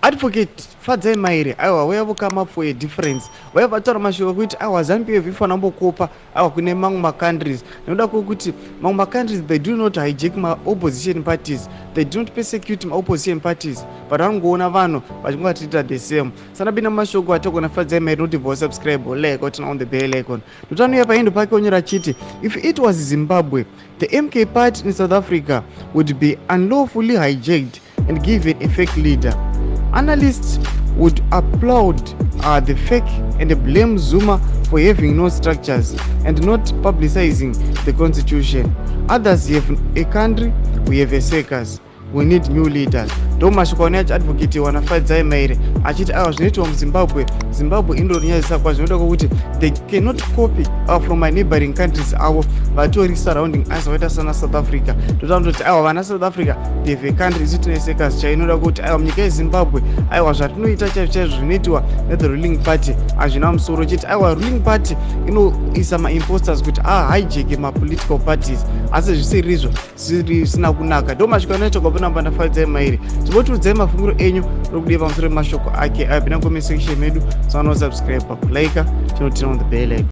Advocate Fadzai Maire, aiwa, vauya come up for a difference. Vauya vataura mashoko ekuti, aiwa, ZANU PF ifanira kumbokopa, aiwa, kune mamwe macountries, nekuda kwekuti mamwe macountries, they do not hijack maopposition parties, they do not persecute maopposition parties, but vanongoona vanhu vachingoatiita the same. Sanapinda mumashoko atogona Fadzai Maire, noti bva subscribe, like, turn on the bell icon. Ndotanouya paendo pake onyora achiti, "If it was Zimbabwe, the MK Party in South Africa would be unlawfully hijacked and given a fake leader. Analysts would applaud the fake and blame Zuma for having no structures and not publicizing the constitution. Others have a country, we have a circus. We need new leaders." Ndo mashoko ane achiadvocate naFadzai Maire achiti, aiwa, zvinoitwa muZimbabwe, Zimbabwe indonyadzisa kwazvo, zvinoda kwokuti they cannot copy from my neighboring countries avo vatori surrounding us, vakaita sana South Africa. Totaura kuti, aiwa, vana South Africa, they have a country, isu tine circus. Chainoda kuti, aiwa, munyika yeZimbabwe, aiwa, zvatinoita chaizvo chaizvo zvinoitwa nethe ruling party hazvina musoro. Chiti, aiwa, ruling party inoisa maimposters kuti ahijack mapolitical parties, asi zvisiri izvo, zvisina kunaka. Ndo mashoko anoitwa panamba naFadzai Maire. Timbotiudzai mafungiro enyu nokudii pamusoro pemashoko ake. Ayo, pinda comment section medu, sanosubscribe, pakulike, chinoturn on the bell icon.